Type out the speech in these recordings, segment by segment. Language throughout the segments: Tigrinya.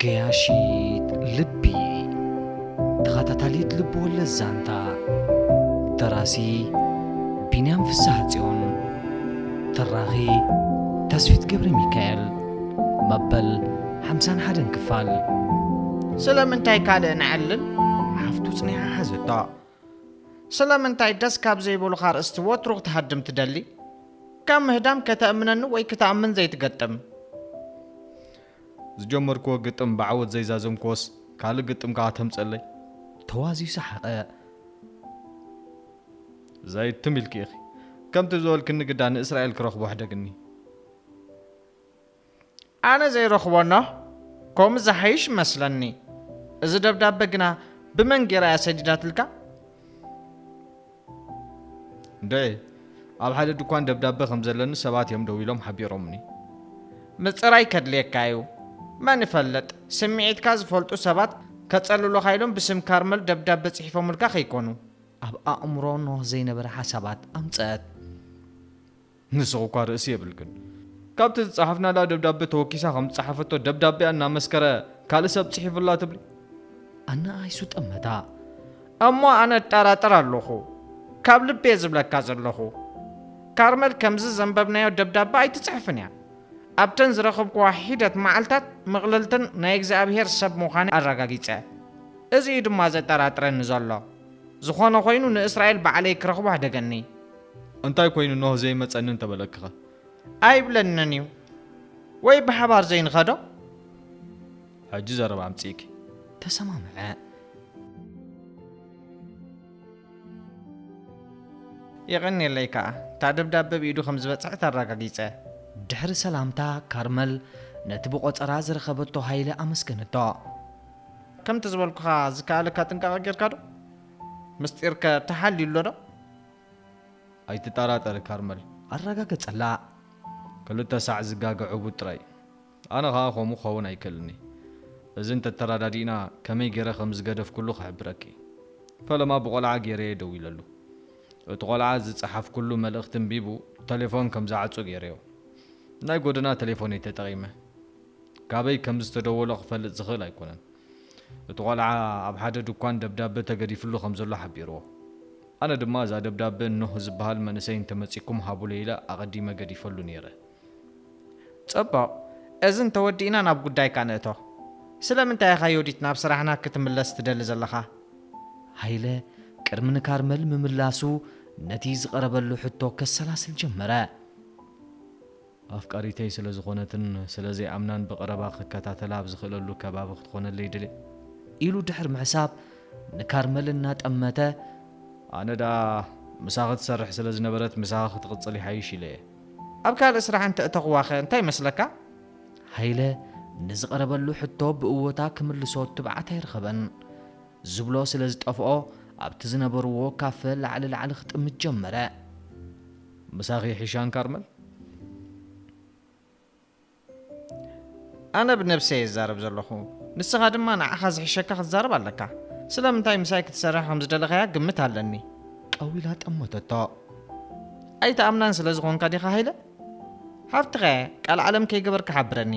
ገያሺት ልቢ፣ ተኸታታሊት ልብወለድ ዛንታ። ደራሲ ቢንያም ፍስሓጽዮን። ተራኺ ተስፊት ገብረ ሚካኤል። መበል ሓምሳን ሓደን ክፋል። ስለምንታይ ካልእ ንዕልል? ሓፍቱ ጽኒዓ ሓዘቶ። ስለምንታይ ደስ ካብ ዘይብሉኻ ኣርእስቲ ወትሩ ክትሃድም ትደሊ? ካብ ምህዳም ከተእምነኒ ወይ ክትኣምን ዘይትገጥም? ዝጀመርክዎ ግጥም ብዓወት ዘይዛዘምክዎስ ካልእ ግጥም ከኣ ተምጸለይ? ተዋዝዩ ሰሓቐ። ዘይትም ኢልኪ ኢኺ። ከምቲ ዝበልክኒ ግዳ ንእስራኤል ክረኽቦ ሕደግኒ። ኣነ ዘይረኽቦ ኖህ፣ ከምኡ ዝሓይሽ ይመስለኒ። እዚ ደብዳበ ግና ብመን ገይራ እያ ሰዲዳትልካ? እንድዒ፣ ኣብ ሓደ ድኳን ደብዳበ ከም ዘለኒ ሰባት እዮም ደው ኢሎም ሓቢሮምኒ። ምጽራይ ከድልየካ እዩ። መን ይፈልጥ፣ ስምዒትካ ዝፈልጡ ሰባት ከጸልሉኻ ኢሎም ብስም ካርመል ደብዳበ ጽሒፎምልካ ከይኮኑ። ኣብ ኣእምሮ ኖህ ዘይነበረ ሓሳባት ኣምጸት። ንስኺ እኳ ርእሲ የብልክን። ካብቲ ዝጸሓፍናላ ደብዳበ ተወኪሳ ከም ዝጸሓፈቶ ደብዳቤኣ እናመስከረ ካልእ ሰብ ጽሒፉላ ትብሊ? ኣነ ኣይሱ ጠመታ። እሞ ኣነ እጠራጠር ኣለኹ። ካብ ልቢ እየ ዝብለካ ዘለኹ። ካርመል ከምዚ ዘንበብናዮ ደብዳበ ኣይትጽሕፍን እያ። ኣብተን ዝረኸብክዋ ሒደት መዓልታት ምቕልልትን ናይ እግዚኣብሄር ሰብ ምዃነይ ኣረጋጊጸ። እዚ እዩ ድማ ዘጠራጥረኒ ዘሎ። ዝኾነ ኮይኑ ንእስራኤል ባዕለይ ክረኽቦ ኣሕደገኒ። እንታይ ኮይኑ ኖህ ዘይመጸኒ እንተበለክኸ? ኣይብለንን እዩ። ወይ ብሓባር ዘይንኸዶ? ሕጂ ዘረባ ኣምጺእኪ። ተሰማምዐ። የቐንየለይ ከኣ፣ እታ ደብዳበ ብኢዱ ከም ዝበጽሐት ኣረጋጊጸ። ድሕሪ ሰላምታ፣ ካርመል ነቲ ብቖጸራ ዝረኸበቶ ሃይለ ኣመስገነቶ። ከምቲ ዝበልኩኻ ዝከኣለካ ጥንቃቐ ጌርካ ዶ? ምስጢርከ ተሓልዩ ኣሎ ዶ? ኣይትጠራጠሪ ካርመል። ኣረጋገጸላ። ክልተ ሳዕ ዝጋገ ዕቡድ ጥራይ። ኣነ ኸኣ ከምኡ ክኸውን ኣይክእልኒ። እዚ እንተተረዳዲእና ከመይ ገይረ ከም ዝገደፍኩሉ ክሕብረኪ። ፈለማ ብቖልዓ ገይረየ ደዊለሉ። እቲ ቆልዓ ዝጸሓፍኩሉ መልእኽቲ ኣንቢቡ ተሌፎን ከም ዝዓጹ ገይረዮ። ናይ ጎደና ተሌፎን እየ ተጠቒመ። ካበይ ከም ዝተደወሎ ክፈልጥ ዝኽእል ኣይኮነን። እቲ ቆልዓ ኣብ ሓደ ድኳን ደብዳበ ተገዲፍሉ ከም ዘሎ ሓቢርዎ። ኣነ ድማ እዛ ደብዳበ ኖህ ዝበሃል መንእሰይ እንተመጺኩም ሃቡለይ ኢለ ኣቐዲመ ገዲፈሉ ነይረ። ጽቡቕ፣ እዚ እንተወዲእና ናብ ጉዳይካ ንእቶ። ስለምንታይ ኢኻ ዮዲት ናብ ስራሕና ክትምለስ ትደሊ ዘለኻ? ሃይለ ቅድሚ ንካርመል ምምላሱ ነቲ ዝቐረበሉ ሕቶ ከሰላስል ጀመረ። ኣፍቃሪተይ ስለ ዝኾነትን ስለ ዘይኣምናን ብቐረባ ክከታተላ ኣብ ዝኽእለሉ ከባቢ ክትኾነለይ ድልየ። ኢሉ ድሕሪ ምሕሳብ ንካርመል እናጠመተ፣ ኣነ ደኣ ምሳኺ ትሰርሕ ስለ ዝነበረት ምሳኺ ክትቕጽል ይሓይሽ ኢለ እየ። ኣብ ካልእ ስራሕ እንተ እተኽዋኸ እንታይ ይመስለካ? ሃይለ ንዝቐረበሉ ሕቶ ብእወታ ክምልሶ ትብዓት ኣይረኸበን። ዝብሎ ስለ ዝጠፍኦ ኣብቲ ዝነበርዎ ካፈ ላዕሊ ላዕሊ ክጥምት ጀመረ። ምሳኺ ይሕሻን ካርመል? ኣነ ብነብሰይ እዛረብ ዘለኹ፣ ንስኻ ድማ ንዓኻ ዝሕሸካ ክትዛረብ ኣለካ። ስለምንታይ ምሳይ ክትሰርሕ ከም ዝደለኻያ ግምት ኣለኒ። ቀዊላ ጠመተቶ። ኣይትኣምናን ስለ ዝኾንካ ዲኻ ሃይለ? ሃብትኸ ቃል ዓለም ከይገበርካ ሓብረኒ።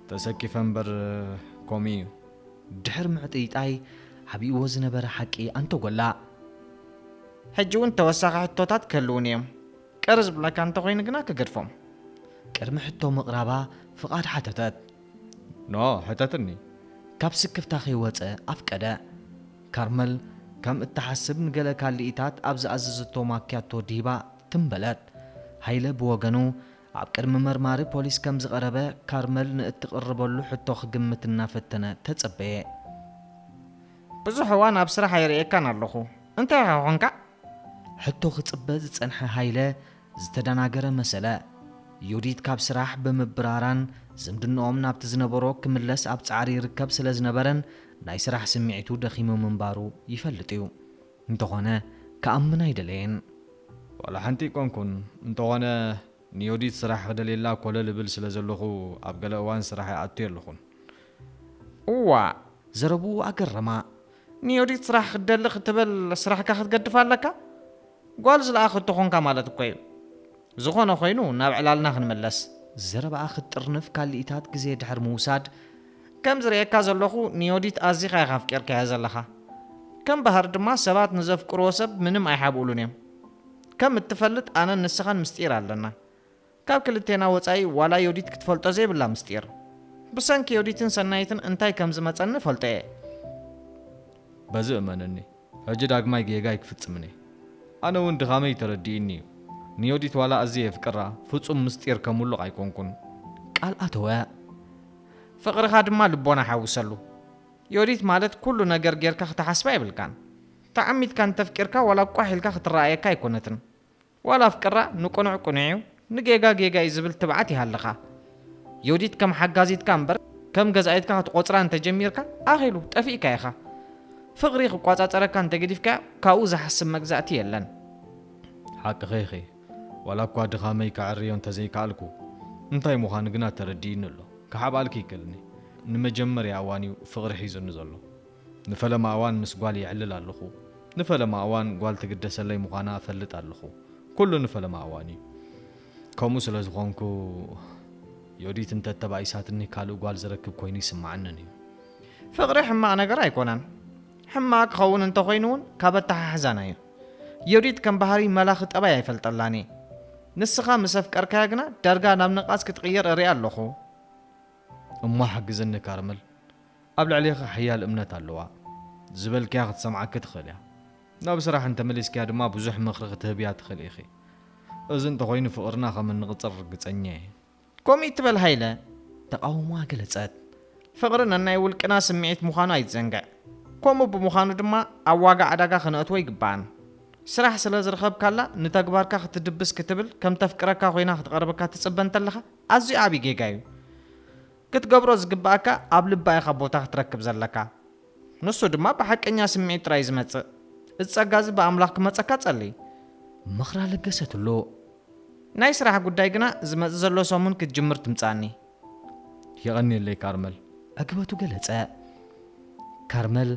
ተሰኪፈ እምበር ከምኡ እዩ። ድሕሪ ምዕጥይጣይ ሓቢእዎ ዝነበረ ሓቂ ኣንተጎላ። ሕጂ እውን ተወሳኺ ሕቶታት ክህልዉኒ እዮም። ቅር ዝብለካ እንተኾይኑ ግና ክገድፎም። ቅድሚ ሕቶ ምቕራባ ፍቓድ ሓተተት። ኖ፣ ሕተትኒ። ካብ ስክፍታ ከይወጸ ኣፍቀደ። ካርመል ከም እትሓስብ ንገለ ካልኢታት ኣብ ዝኣዘዘቶ ማክያቶ ዲባ ትም በለት። ሃይለ ብወገኑ ኣብ ቅድሚ መርማሪ ፖሊስ ከም ዝቐረበ ካርመል ንእትቕርበሉ ሕቶ ክግምት እናፈተነ ተጸበየ። ብዙሕ እዋን ኣብ ስራሕ ኣይርእየካን ኣለኹ። እንታይ ኢኻ ኾንካ? ሕቶ ክጽበ ዝጸንሐ ሃይለ ዝተደናገረ መሰለ። ዮዲት ካብ ስራሕ ብምብራራን ዝምድንኦም ናብቲ ዝነበሮ ክምለስ ኣብ ጻዕሪ ይርከብ ስለ ዝነበረን ናይ ስራሕ ስምዒቱ ደኺሙ ምንባሩ ይፈልጥ እዩ። እንተኾነ ክኣምን ኣይደለየን። ዋላ ሓንቲ ኣይኮንኩን፣ እንተኾነ ንዮዲት ስራሕ ክደልየላ ኮለል እብል ስለ ዘለኹ ኣብ ገለ እዋን ስራሕ ይኣቱ የለኹን። እዋ፣ ዘረብኡ ኣገረማ። ንዮዲት ስራሕ ክትደሊ ክትብል ስራሕካ ክትገድፍ ኣለካ? ጓል ዝለኣኸቶ ኾንካ ማለት እኮ እዩ። ዝኾነ ኾይኑ ናብ ዕላልና ክንምለስ። ዘረባኣ ክትጥርንፍ ካልኢታት ግዜ ድሕሪ ምውሳድ፣ ከም ዝርእየካ ዘለኹ ንዮዲት ኣዚኻ ኢኻ ኣፍቂርካያ ዘለኻ። ከም ባህር ድማ ሰባት ንዘፍቅርዎ ሰብ ምንም ኣይሓብኡሉን እዮም። ከም እትፈልጥ ኣነን ንስኻን ምስጢር ኣለና። ካብ ክልቴና ወጻኢ ዋላ ዮዲት ክትፈልጦ ዘይብላ ምስጢር። ብሰንኪ ዮዲትን ሰናይትን እንታይ ከም ዝመጸኒ ፈልጦ እየ። በዚ እመነኒ፣ ሕጂ ዳግማይ ጌጋ ኣይክፍጽምን እየ። ኣነ እውን ድኻመይ ተረዲእኒ እዩ። ንዮዲት ዋላ ኣዝየ የፍቅራ፣ ፍጹም ምስጢር ከሙሉቕ ኣይኮንኩን። ቃል ኣተወ። ፍቕርኻ ድማ ልቦና ሓውሰሉ። ዮዲት ማለት ኩሉ ነገር ጌርካ ክትሓስባ የብልካን። ተዓሚትካ እንተፍቂርካ ዋላ ቋሕ ኢልካ ክትረኣየካ ኣይኮነትን። ዋላ ኣፍቅራ ንቅኑዕ ቅኑዕ እዩ፣ ንጌጋ ጌጋ እዩ ዝብል ትብዓት ይሃልኻ። ዮዲት ከም ሓጋዚትካ እምበር ከም ገዛኢትካ ክትቆጽራ እንተጀሚርካ ኣኺሉ ጠፊእካ ኢኻ። ፍቕሪ ክቋጻጸረካ እንተገዲፍካ ካብኡ ዝሓስብ መግዛእቲ የለን። ሓቅኺ ኢኺ። ዋላ እኳ ድኻመይ ከዐርዮ እንተዘይከኣልኩ፣ እንታይ ምዃኑ ግና ተረዲእኒ ኣሎ። ክሓብኣልኪ ይክእልኒ። ንመጀመርያ እዋን እዩ ፍቕሪ ሒዙኒ ዘሎ። ንፈለማ እዋን ምስ ጓል የዕልል ኣለኹ። ንፈለማ እዋን ጓል ትግደሰለይ ምዃና እፈልጥ ኣለኹ። ኩሉ ንፈለማ እዋን እዩ። ከምኡ ስለ ዝኾንኩ፣ ዮዲት እንተ ተባኢሳትኒ ካልእ ጓል ዝረክብ ኮይኑ ይስምዓንን እዩ። ፍቕሪ ሕማቕ ነገር ኣይኮነን። ሕማቕ ክኸውን እንተኾይኑ እውን ካብ ኣተሓሕዛና እዩ። ዮዲት ከም ባህሪ መላኺ ጠባይ ኣይፈልጠላን እየ። ንስኻ ምስ ኣፍቀርካያ ግና ዳርጋ ናብ ንቓስ ክትቕየር እሪኣ ኣለኹ። እሞ ሓግዝኒ ካርመል። ኣብ ልዕሌኺ ሓያል እምነት ኣለዋ። ዝበልክያ ክትሰምዓኪ ትኽእል እያ። ናብ ስራሕ እንተመሊስክያ ድማ ብዙሕ ምኽሪ ክትህብያ ትኽእሊ ኢኺ። እዚ እንተኾይኑ ፍቕርና ከም እንቕጽል ርግጸኛ እየ። ከምኡ ይትበል ሃይለ። ተቓውሞኣ ገለጸት። ፍቕሪ ነናይ ውልቅና ስምዒት ምዃኑ ኣይትዘንግዕ። ከምኡ ብምዃኑ ድማ ኣብ ዋጋ ዕዳጋ ክነእትዎ ይግብኣን። ስራሕ ስለ ዝረኸብካላ ንተግባርካ ክትድብስ ክትብል ከም ተፍቅረካ ኮይና ክትቐርበካ ትጽበ እንተለኻ ኣዝዩ ዓቢ ጌጋ እዩ። ክትገብሮ ዝግብኣካ ኣብ ልባ ኢኻ ቦታ ክትረክብ ዘለካ። ንሱ ድማ ብሓቀኛ ስምዒት ጥራይ እዩ ዝመጽእ። እዚ ጸጋ እዚ ብኣምላኽ ክመጸካ ጸሊ። ምኽራ ለገሰትሉ። ናይ ስራሕ ጉዳይ ግና ዝመጽእ ዘሎ ሰሙን ክትጅምር ትምጻኒ። የቐንየለይ ካርመል። ዕግበቱ ገለጸ። ካርመል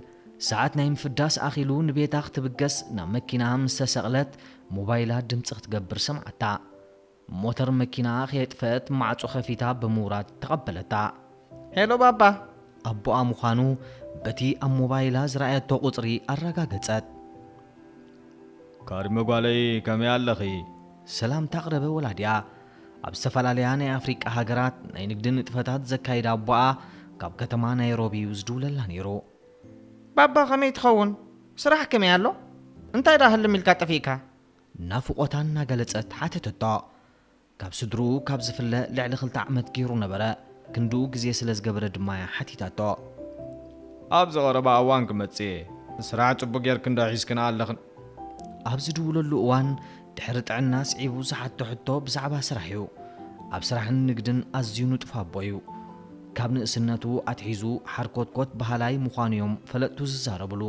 ሰዓት ናይ ምፍዳስ ኣኺሉ ንቤታ ክትብገስ ናብ መኪና ምስ ተሰቕለት ሞባይላ ድምጺ ክትገብር ሰምዓታ። ሞተር መኪና ከየጥፈት ማዕጾ ከፊታ ብምውራድ ተቐበለታ። ሄሎ ባባ። ኣቦኣ ምዃኑ በቲ ኣብ ሞባይላ ዝረኣየቶ ቁጽሪ ኣረጋገጸት። ካሪመ ጓለይ ከመይ ኣለኺ? ሰላምታ ኣቕረበ ወላዲኣ። ኣብ ዝተፈላለያ ናይ ኣፍሪቃ ሃገራት ናይ ንግዲ ንጥፈታት ዘካይድ ኣቦኣ ካብ ከተማ ናይሮቢ እዩ ዝድውለላ ነይሩ። ባባ ከመይ ትኸውን? ስራሕ ከመይ ኣሎ? እንታይ ደኣ ህልም ኢልካ ጠፊእካ? ናፍቖታ እናገለጸት ሓተተቶ። ካብ ስድርኡ ካብ ዝፍለ ልዕሊ ክልተ ዓመት ገይሩ ነበረ። ክንድኡ ግዜ ስለ ዝገበረ ድማ እያ ሓቲታቶ። ኣብዚ ቀረባ እዋን ክመጽእ እየ። ስራሕ ጽቡቕ ጌርክን ዶ ሒዝክን ኣለኽን? ኣብ ዝድውለሉ እዋን ድሕሪ ጥዕና ስዒቡ ዝሓቶ ሕቶ ብዛዕባ ስራሕ እዩ። ኣብ ስራሕን ንግድን ኣዝዩ ንጡፍ ኣቦ እዩ። ካብ ንእስነቱ ኣትሒዙ ሓርኮትኮት በሃላይ ምዃኑ እዮም ፈለጥቱ ዝዛረብሉ።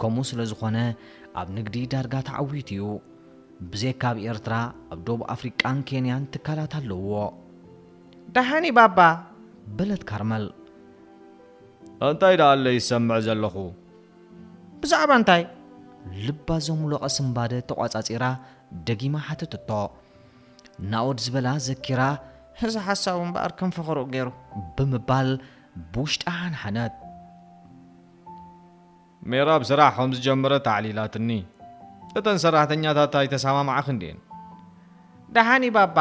ከምኡ ስለ ዝኾነ ኣብ ንግዲ ዳርጋ ተዓዊቱ እዩ። ብዘይካ ኣብ ኤርትራ ኣብ ደቡብ ኣፍሪቃን ኬንያን ትካላት ኣለውዎ። ደሓኒ ባባ። በለት ካርመል። እንታይ ደኣ ኣሎ ይሰምዕ ዘለኹ? ብዛዕባ እንታይ? ልባ ዘሙለቐ ስንባደ ተቋጻጺራ ደጊማ ሓተተቶ። ናኦድ ዝበላ ዘኪራ፣ እዚ ሓሳቡ እምበኣር ከም ፈኸርኡ ገይሩ ብምባል ብውሽጣ ሓንሓነት። ሜራብ ስራሕ ከም ዝጀመረት ኣዕሊላትኒ። እተን ሰራሕተኛታት ኣይተሰማምዓኽን ድየን? ደሓኒ ባባ፣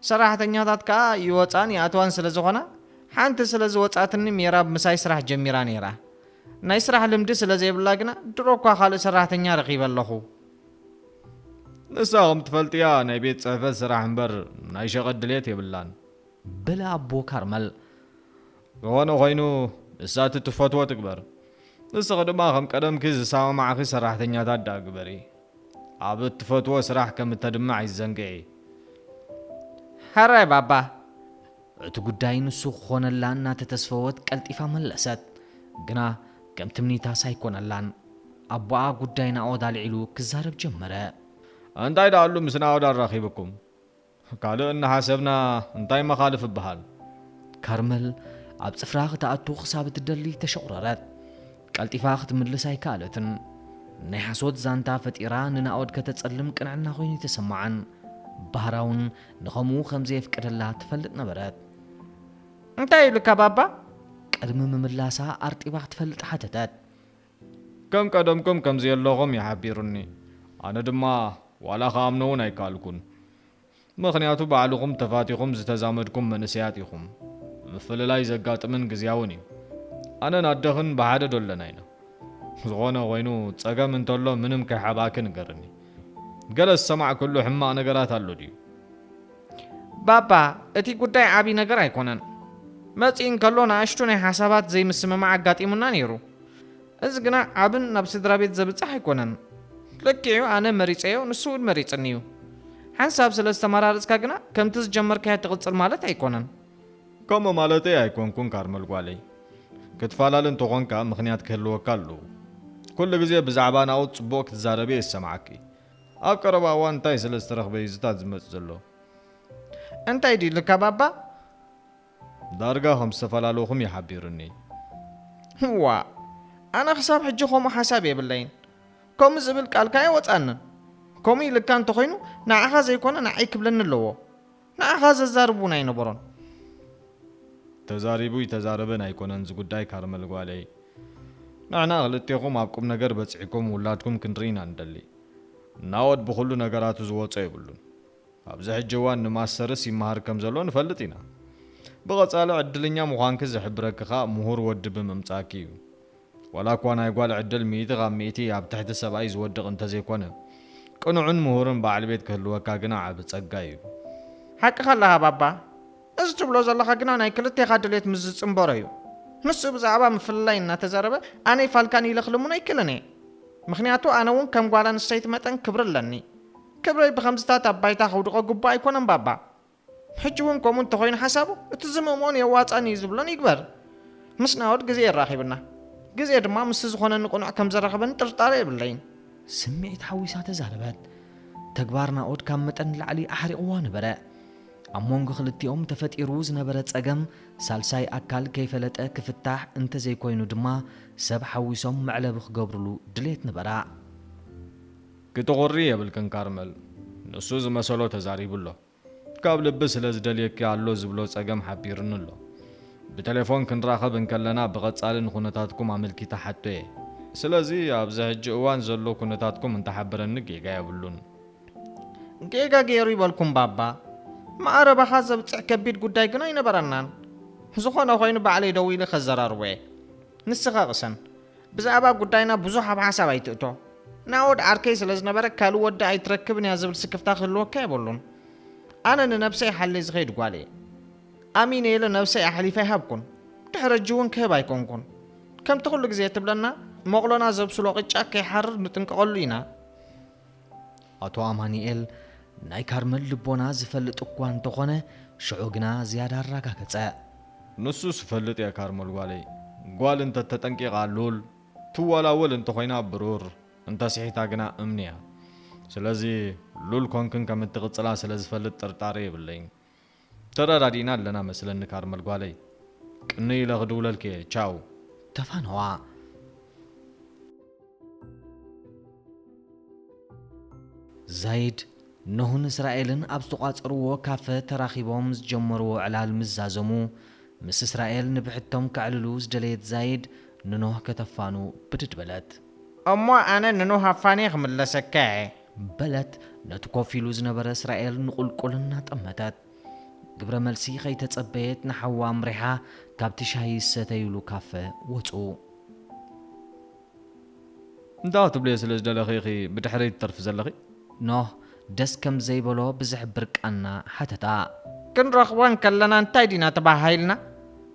ሰራሕተኛታት ከኣ ይወጻን ይኣትዋን ስለ ዝኾና፣ ሓንቲ ስለ ዝወጻትኒ ሜራብ ምሳይ ስራሕ ጀሚራ ነይራ። ናይ ስራሕ ልምዲ ስለ ዘይብላ ግና ድሮ እኳ ካልእ ሰራሕተኛ ረኺበ ኣለኹ። ንሳ ከም ትፈልጥያ ናይ ቤት ጽሕፈት ስራሕ እምበር ናይ ሸቐጥ ድሌት የብላን። በለ ኣቦ ካርመል። ዝኾነ ኾይኑ ንሳ እቲ ትፈትዎ ትግበር። ንስኺ ድማ ከም ቀደምኪ ዝሰማማዕኺ ሰራሕተኛታት ደኣ ግበሪ። ኣብ እትፈትዎ ስራሕ ከም እተድምዕ ኣይትዘንግዒ። ሕራይ ባባ። እቲ ጉዳይ ንሱ ክኾነላ እናተተስፈወት ቀልጢፋ መለሰት። ግና ከም ትምኒታስ ኣይኮነላን። ኣቦኣ ጉዳይ ናኦድ ኣልዒሉ ክዛረብ ጀመረ። እንታይ ደኣሉ ምስ ናኦድ ኣራኺብኩም? ካልእ እናሓሰብና እንታይ መኻልፍ እበሃል? ካርመል ኣብ ጽፍራ ክትኣቱ ክሳብ እትደሊ ተሸቑረረት። ቀልጢፋ ክትምልስ ኣይከኣለትን። ናይ ሓሶት ዛንታ ፈጢራ ንናኦድ ከተጸልም ቅንዕና ኮይኑ ኣይተሰምዓን። ባህራ እውን ንኸምኡ ከም ዘየፍቅደላ ትፈልጥ ነበረት። እንታይ ኢሉካ ባባ? ቅድሚ ምምላሳ ኣርጢባ ክትፈልጥ ሓተተት። ከም ቀደምኩም ከም ዘየለኹም እዩ ሓቢሩኒ። ኣነ ድማ ዋላ ክኣምኖ እውን ኣይከኣልኩን። ምኽንያቱ ባዕልኹም ተፋቲኹም ዝተዛመድኩም መንእሰያት ኢኹም። ምፍልላይ ዘጋጥምን ግዝያውን እዩ። ኣነን ኣደኽን ብሓደ ዶ ኣለና ኢና? ዝኾነ ኮይኑ ጸገም እንተሎ ምንም ከይሓባእኪ ንገርኒ። ገለ ዝሰማዕክሉ ሕማቕ ነገራት ኣሎ ድዩ? ባባ፣ እቲ ጉዳይ ዓቢ ነገር ኣይኮነን። መጺኡ እንከሎ ንኣሽቱ ናይ ሓሳባት ዘይምስምማዕ ኣጋጢሙና ነይሩ። እዚ ግና ዓብን ናብ ስድራ ቤት ዘብጽሕ ኣይኮነን። ልክዕ እዩ፣ ኣነ መሪጸዮ፣ ንሱ እውን መሪጽኒ እዩ። ሓንሳብ ስለ ዝተመራረጽካ ግና ከምቲ ዝጀመርካዮ ትቕጽል ማለት ኣይኮነን። ከምኡ ማለተይ ኣይኮንኩን ካርመል ጓለይ። ክትፈላለ እንተኾንካ ምኽንያት ክህልወካ ኣለዎ። ኩሉ ግዜ ብዛዕባ ናኦድ ጽቡቕ ክትዛረቢ እየ ዝሰምዓኪ። ኣብ ቀረባ እዋን እንታይ ስለ ዝተረኽበ እዩ ዝታት ዝመጽእ ዘሎ? እንታይ ድዩ ኢልካ ባባ? ዳርጋ ከም ዝተፈላለኹም እዩ ሓቢሩኒ። ዋ፣ ኣነ ክሳብ ሕጂ ከምኡ ሓሳብ የብለይን። ከምኡ ዝብል ቃልካ ኣይወጻንን። ከምኡ ኢልካ እንተኾይኑ ንዓኻ ዘይኮነ ንዓይ ክብለኒ ኣለዎ። ንዓኻ ዘዛርብ እውን ኣይነበሮን። ተዛሪቡ ይተዛረበን ኣይኮነን ዝጉዳይ ካርመል ጓለይ። ንሕና ክልቴኹም ኣብ ቁም ነገር በጺሕኩም ውላድኩም ክንርኢ ኢና ንደሊ። ናወድ ብኹሉ ነገራቱ ዝወጾ የብሉን። ኣብዚ ሕጂ እዋን ንማስተርስ ይመሃር ከም ዘሎ ንፈልጥ ኢና። ብቐጻሊ ዕድልኛ ምዃንኪ ዝሕብረኪ ኸኣ ምሁር ወዲ ብምምጻእኪ እዩ። ዋላ እኳ ናይ ጓል ዕድል ሚእቲ ካብ ሚእቲ ኣብ ትሕቲ ሰብኣይ ዝወድቕ እንተዘይኮነ፣ ቅኑዕን ምሁርን በዓል ቤት ክህልወካ ግና ዓቢ ጸጋ እዩ። ሓቅኻ ኣለኻ ባባ። እዚ ትብሎ ዘለኻ ግና ናይ ክልቴኻ ድሌት ምስ ዝጽንበሮ እዩ። ንሱ ብዛዕባ ምፍልላይ እናተዛረበ ኣነይ ፋልካን ኢለ ክልምኖ ኣይክእልን እየ። ምኽንያቱ ኣነ እውን ከም ጓል ኣንስተይቲ መጠን ክብሪ ኣለኒ። ክብረይ ብኸምዝታት ኣብ ባይታ ከውድቖ ግቡእ ኣይኮነን ባባ። ሕጂ እውን ከምኡ እንተኾይኑ ሓሳቡ እቲ ዝምእምኦን የዋጻኒ እዩ ዝብሎን ይግበር። ምስ ናወድ ግዜ የራኺብና። ግዜ ድማ ምስቲ ዝኾነኒ ቅኑዕ ከም ዘራኽበኒ ጥርጣረ የብለይን። ስምዒት ሓዊሳ ተዛረበት። ተግባር ናኦድ ካብ መጠን ንላዕሊ ኣሕሪቕዋ ነበረ። ኣብ መንጎ ክልቲኦም ተፈጢሩ ዝነበረ ጸገም ሳልሳይ ኣካል ከይፈለጠ ክፍታሕ እንተዘይኮይኑ ድማ ሰብ ሓዊሶም መዕለቢ ክገብርሉ ድሌት ነበራ። ክትቑሪ የብልክን ካርመል። ንሱ ዝመሰሎ ተዛሪቡ ኣሎ። ካብ ልቢ ስለ ዝደልየኪ ኣሎ ዝብሎ ጸገም ሓቢሩኒ ኣሎ። ብቴሌፎን ክንራኸብ እንከለና ብቐጻሊ ንኹነታትኩም ኣመልኪተ ሓቶ እየ። ስለዚ ኣብዚ ሕጂ እዋን ዘሎ ኩነታትኩም እንተሓበረኒ ጌጋ የብሉን። ጌጋ ገይሩ ይበልኩም ባባ። መኣረባኻ ዘብጽሕ ከቢድ ጉዳይ ግን ኣይነበረናን። ዝኾነ ኮይኑ ባዕለይ ደው ኢለ ከዘራርቦ እየ። ንስኻ ቅሰን። ብዛዕባ ጉዳይና ብዙሕ ኣብ ሓሳብ ኣይትእቶ። ናኦድ ዓርከይ ስለ ዝነበረ ካልእ ወዲ ኣይትረክብን እያ ዝብል ስክፍታ ክህልወካ የብሉን። ኣነ ንነብሰይ ሓልየ ዝኸይድ ጓል እየ። ኣሚነ ኢለ ነብሰይ ኣሕሊፈ ኣይሃብኩን። ድሕሪ ሕጂ እውን ክህብ ኣይኮንኩን። ከምቲ ኩሉ ግዜ ትብለና፣ መቑሎና ዘብስሎ ቅጫ ከይሓርር ንጥንቀቐሉ ኢና። ኣቶ ኣማኑኤል ናይ ካርመል ልቦና ዝፈልጥ እኳ እንተኾነ፣ ሽዑ ግና ዝያዳ ኣረጋገጸ። ንሱስ እፈልጥ እየ ካርመል ጓለይ። ጓል እንተተጠንቂቓ ሉል፣ ትወላወል እንተኾይና ብሩር፣ እንተስሒታ ግና እምኒ እያ። ስለዚ ሉል ኮንክን ከም እትቕጽላ ስለ ዝፈልጥ ጥርጣረ የብለይን። ተረዳዲእና ኣለና መስለኒ ካርመል ጓለይ። ቅንይ ኢለ ክድውለልኪ እየ። ቻው። ተፋነዋ። ዛይድ፣ ኖህን እስራኤልን ኣብ ዝተቋጸርዎ ካፈ ተራኺቦም ዝጀመርዎ ዕላል ምስ ዛዘሙ፣ ምስ እስራኤል ንብሕቶም ከዕልሉ ዝደለየት ዛይድ፣ ንኖህ ከተፋኑ ብድድ በለት። እሞ ኣነ ንኖህ ኣፋንየ ክምለሰካ እየ። በለት፣ ነቲ ኮፍ ኢሉ ዝነበረ እስራኤል ንቑልቁል እናጠመተት። ግብረ መልሲ ከይተጸበየት ንሓዋ ኣምሪሓ ካብቲ ሻሂ ዝሰተይሉ ካፈ ወጹ። እንታይ ትብልዮ ስለ ዝደለኺ ኢኺ ብድሕረይ ትተርፊ ዘለኺ? ኖህ ደስ ከም ዘይበሎ ብዝሕብር ቃና ሓተታ። ክንረኽቦ እንከለና እንታይ ዲና ተባሃሂልና?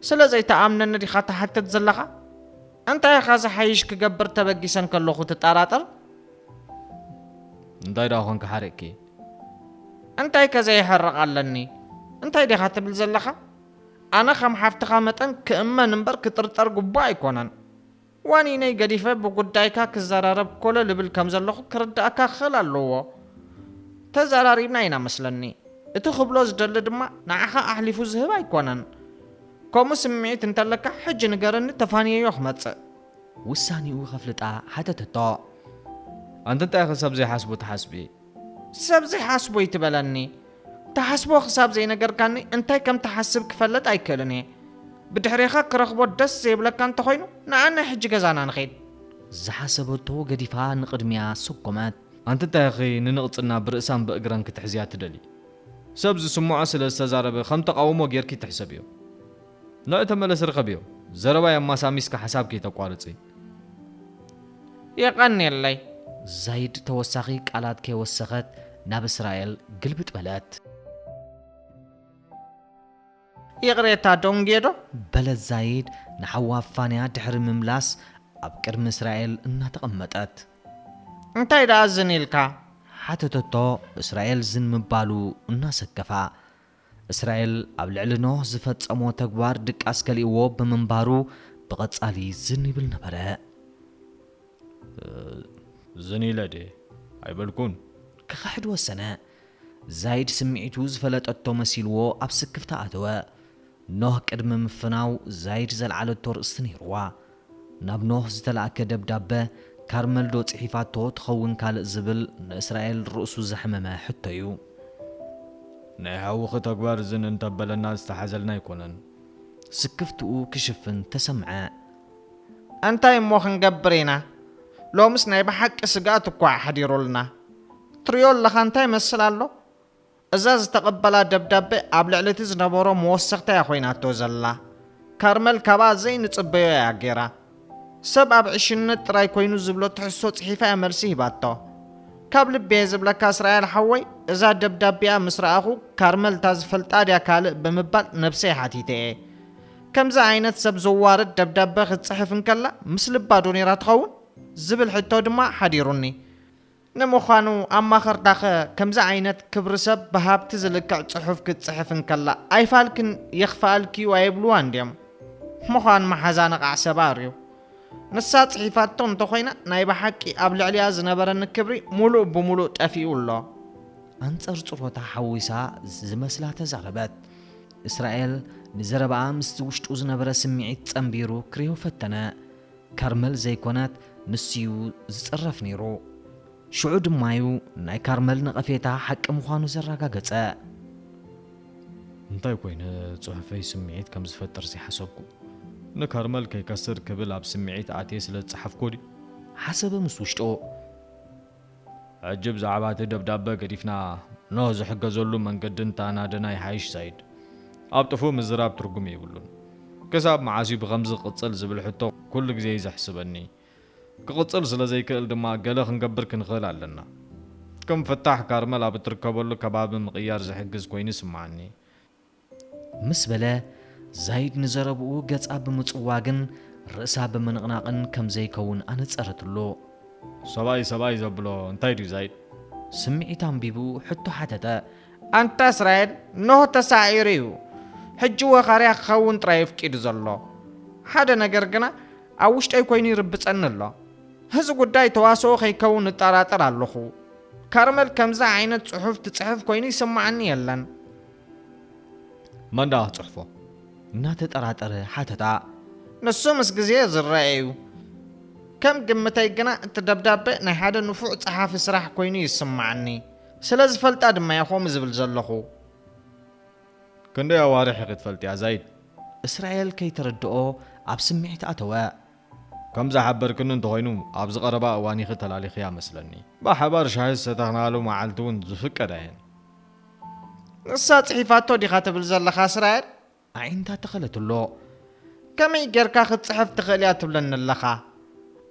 ስለ ዘይተኣምነኒ ዲኻ ትሓትት ዘለኻ? እንታይ ኢኻ ዝሓይሽ ክገብር ተበጊሰ እንከለኹ ትጠራጠር? እንታይ ደኣ ኾንኪ ሓሪቕኪ? እንታይ ከ ዘይሕርቕ ኣለኒ? እንታይ ዲኻ ትብል ዘለኻ? ኣነ ከም ሓፍትኻ መጠን ክእመን እምበር ክጥርጠር ግቡእ ኣይኮነን። ዋኒነይ ገዲፈ ብጉዳይካ ክዘራረብ ኮለል እብል ከም ዘለኹ ክርድኣካ ክኽእል ኣለዎ። ተዘራሪብና ኢና መስለኒ። እቲ ክብሎ ዝደሊ ድማ ንዓኻ ኣሕሊፉ ዝህብ ኣይኮነን። ከምኡ ስምዒት እንተለካ ሕጂ ንገረኒ ተፋንየዮ ክመጽእ። ውሳኔኡ ከፍልጣ ሓተተቶ። ኣንቲ እንታይ ኢኺ ሰብ ዘይሓስቡ ትሓስቢ? ሰብ ዘይሓስቦ ይትበለኒ። ትሓስቦ ክሳብ ዘይነገርካኒ እንታይ ከም ትሓስብ ክፈልጥ ኣይክእልን እየ። ብድሕሬኻ ክረኽቦ ደስ ዘይብለካ እንተኾይኑ ንኣና ሕጂ ገዛና ንኸይድ። ዝሓሰበቶ ገዲፋ ንቕድሚያ ሰጎመት። ኣንቲ እንታይ ኢኺ ንንቕጽና ብርእሳን ብእግረን ክትሕዝያ ትደሊ? ሰብ ዝስምዖ ስለ ዝተዛረበ ከም ተቓውሞ ጌርኪ ትሕሰብዮ። ንዕ ተመለስ ርኸብዮ። ዘረባይ ኣማሳሚስካ ሓሳብ ከይተቋርጺ። የቐንየለይ። ዛይድ ተወሳኺ ቃላት ከይወሰኸት ናብ እስራኤል ግልብጥ በለት። ይቕሬታ ዶንጌዶ። በለት ዛይድ ንሓዋ ፋንያ ድሕሪ ምምላስ ኣብ ቅድሚ እስራኤል እናተቐመጠት። እንታይ ደኣ ዝን ኢልካ? ሓተተቶ እስራኤል ዝን ምባሉ እናሰከፋ። እስራኤል ኣብ ልዕሊ ኖህ ዝፈጸሞ ተግባር ድቃስ ከሊእዎ ብምንባሩ ብቐጻሊ ዝን ይብል ነበረ። ዝን ኢለ ድየ ኣይበልኩን። ክኽሕድ ወሰነ። ዛይድ ስምዒቱ ዝፈለጠቶ መሲልዎ ኣብ ስክፍታ ኣተወ። ኖህ ቅድሚ ምፍናው ዛይድ ዘልዓለቶ ርእስቲ ነይርዋ። ናብ ኖህ ዝተላእከ ደብዳበ ካርመል ዶ ጽሒፋቶ ትኸውን ካልእ ዝብል ንእስራኤል ርእሱ ዘሕመመ ሕቶ እዩ። ናይ ሓውኺ ተግባር ዝን እንተበለና ዝተሓዘልና ኣይኮነን። ስክፍትኡ ክሽፍን ተሰምዐ። እንታይ እሞ ክንገብር ኢና? ሎምስ ናይ ብሓቂ ስግኣት እኳ ሓዲሩልና። ትሪኦ ኣለኻ እንታይ ይመስል ኣሎ? እዛ ዝተቐበላ ደብዳቤ ኣብ ልዕሊ እቲ ዝነበሮ መወሰኽታ እያ ኮይናቶ ዘላ። ካርመል ካብኣ ዘይንጽበዮ እያ ጌራ። ሰብ ኣብ ዕሽነት ጥራይ ኮይኑ ዝብሎ ትሕዝቶ ጽሒፋ እያ መልሲ ሂባቶ። ካብ ልቢ እየ ዝብለካ እስራኤል ሓወይ፣ እዛ ደብዳቤኣ ምስ ረኣኹ ካርመል እታ ዝፈልጣ ድያ ካልእ ብምባል ነብሰይ ሓቲተ እየ። ከምዚ ዓይነት ሰብ ዘዋርድ ደብዳበ ክትጽሕፍ እንከላ ምስ ልባ ዶ ነይራ ትኸውን? ዝብል ሕቶ ድማ ሓዲሩኒ። ንምዃኑ ኣማኸርታኸ ከምዚ ዓይነት ክብሪ ሰብ ብሃብቲ ዝልክዕ ጽሑፍ ክትጽሕፍ እንከላ ኣይፋልክን የኽፍኣልኪ እዩ ኣይብልዋን ድዮም? ምዃን መሓዛ ነቓዕ ሰብ ኣርእዩ። ንሳ ጽሒፋቶ እንተኾይና ናይ ብሓቂ ኣብ ልዕሊኣ ዝነበረኒ ክብሪ ሙሉእ ብሙሉእ ጠፊኡ ኣሎ። ኣንጸርጽሮታ ሓዊሳ ዝመስላ ተዛረበት። እስራኤል ንዘረባኣ ምስቲ ውሽጡ ዝነበረ ስምዒት ጸንቢሩ ክርእዮ ፈተነ። ካርመል ዘይኮነት ንሱ'ዩ ዝጽረፍ ነይሩ። ሽዑ ድማ'ዩ ናይ ካርመል ነቐፌታ ሓቂ ምዃኑ ዘረጋገጸ። እንታይ ኮይነ ጽሑፈይ ስምዒት ከም ዝፈጥር ዘይሓሰብኩ። ንካርመል ከይከስር ክብል ኣብ ስምዒት ኣትየ ስለ ዝጸሓፍኩ ድዩ? ሓሰበ ምስ ውሽጡ። ሕጂ ብዛዕባ እቲ ደብዳበ ገዲፍና ኖህ ዝሕገዘሉ መንገዲ እንተኣናደና ይሓይሽ ዛይድ። ኣብ ጥፉእ ምዝራብ ትርጉም የብሉን። ክሳብ መዓስ እዩ ብኸምዚ ክቕጽል ዝብል ሕቶ ኩሉ ግዜ እዩ ዘሕስበኒ። ክቕጽል ስለ ዘይክእል ድማ ገለ ክንገብር ክንኽእል ኣለና። ከም ፍታሕ ካርመል ኣብ እትርከበሉ ከባቢ ምቕያር ዝሕግዝ ኮይኑ ይስምዓኒ። ምስ በለ ዛይድ ንዘረብኡ ገጻ ብምጽዋግን ርእሳ ብምንቕናቕን ከም ዘይከውን ኣነጸረትሉ። ሰብኣይ ሰብኣይ ዘብሎ እንታይ ድዩ ዛይድ? ስምዒት ኣንቢቡ ሕቶ ሓተተ። ኣንታ እስራኤል ኖህ ተሳዒሩ እዩ። ሕጂ ወኻርያ ክኸውን ጥራይ እዩ ኣፍቂዱ ዘሎ። ሓደ ነገር ግና ኣብ ውሽጠይ ኮይኑ ይርብጸኒ ኣሎ። እዚ ጉዳይ ተዋስኦ ከይከውን እጠራጠር ኣለኹ። ካርመል ከምዚ ዓይነት ጽሑፍ ትጽሕፍ ኮይኑ ይስምዓኒ የለን። መን ደኣ ክጽሕፎ? እናተጠራጠረ ሓተታ። ንሱ ምስ ግዜ ዝረአ እዩ። ከም ግምተይ ግና እቲ ደብዳበ ናይ ሓደ ንፉዕ ጸሓፊ ስራሕ ኮይኑ ይስምዓኒ። ስለ ዝፈልጣ ድማ እየ ከምኡ ዝብል ዘለኹ። ክንደይ ኣዋርሕ ኢኺ ትፈልጥያ ዛይድ? እስራኤል ከይተረድኦ ኣብ ስምዒት ኣተወ። ከም ዝሓበርክኒ እንተኾይኑ ኣብዚ ቀረባ እዋን ኢኺ ተላሊኽያ መስለኒ። ብሓባር ሻሂ ዝሰተኽናሉ መዓልቲ እውን ዝፍቀዳ እየን። ንሳ ጽሒፋቶ ዲኻ ትብል ዘለኻ እስራኤል? ኣዒንታ ተኸለትሎ። ከመይ ጌርካ ክትጽሕፍ ትኽእል እያ ትብለኒ ኣለኻ?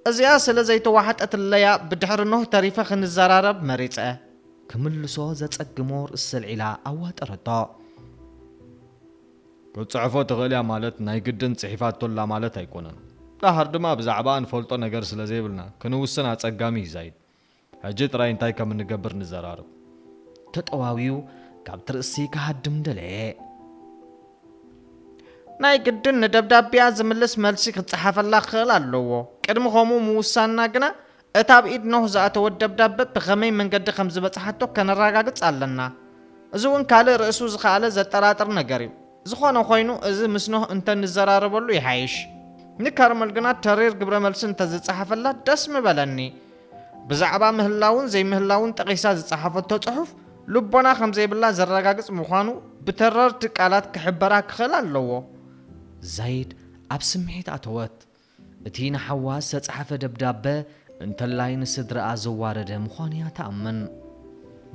እዚኣ ስለ ዘይተዋሕጠትለያ ብድሕሪ ኖህ ተሪፈ ክንዘራረብ መሪጸ። ክምልሶ ዘጸግሞ ርእሲ ኣልዒላ ኣዋጠረቶ። ክትጽሕፎ ትኽእል እያ ማለት ናይ ግድን ጽሒፋቶ ኣላ ማለት ኣይኮነን። ደሓር ድማ ብዛዕባኣ ንፈልጦ ነገር ስለ ዘይብልና ክንውስን ኣጸጋሚ እዩ ዛይድ። ሕጂ ጥራይ እንታይ ከም እንገብር ንዘራረብ። ተጠዋዊዩ ካብቲ ርእሲ ክሃድም ደለየ። ናይ ግድን ንደብዳቤኣ ዝምልስ መልሲ ክጸሓፈላ ክኽእል ኣለዎ። ቅድሚ ከምኡ ምውሳንና ግና እታ ኣብ ኢድ ኖህ ዝኣተወት ደብዳበ ብኸመይ መንገዲ ከም ዝበጽሓቶ ከነረጋግጽ ኣለና። እዚ እውን ካልእ ርእሱ ዝኸኣለ ዘጠራጥር ነገር እዩ። ዝኾነ ኮይኑ እዚ ምስ ኖህ እንተንዘራረበሉ ይሓይሽ። ንካርመል ግና ተሪር ግብረ መልሲ እንተዝጸሓፈላ ደስ ምበለኒ። ብዛዕባ ምህላውን ዘይምህላውን ጠቒሳ ዝጸሓፈቶ ጽሑፍ ልቦና ከም ዘይብላ ዘረጋግጽ ምዃኑ ብተረርቲ ቃላት ክሕበራ ክኽእል ኣለዎ። ዛይድ ኣብ ስምዒት ኣተወት። እቲ ንሓዋ ዝተጻሕፈ ደብዳበ እንተላይ ንስድራኣ ዘዋረደ ምዃኑ እያ ትኣምን።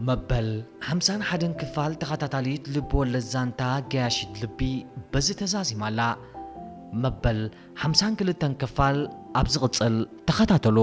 መበል ሓምሳን ሓደን ክፋል ተኸታታሊት ልብ ወለድ ዛንታ ገያሺት ልቢ በዚ ተዛዚማ ኣላ። መበል ሓምሳን ክልተን ክፋል ኣብ ዝቕጽል ተኸታተሉ።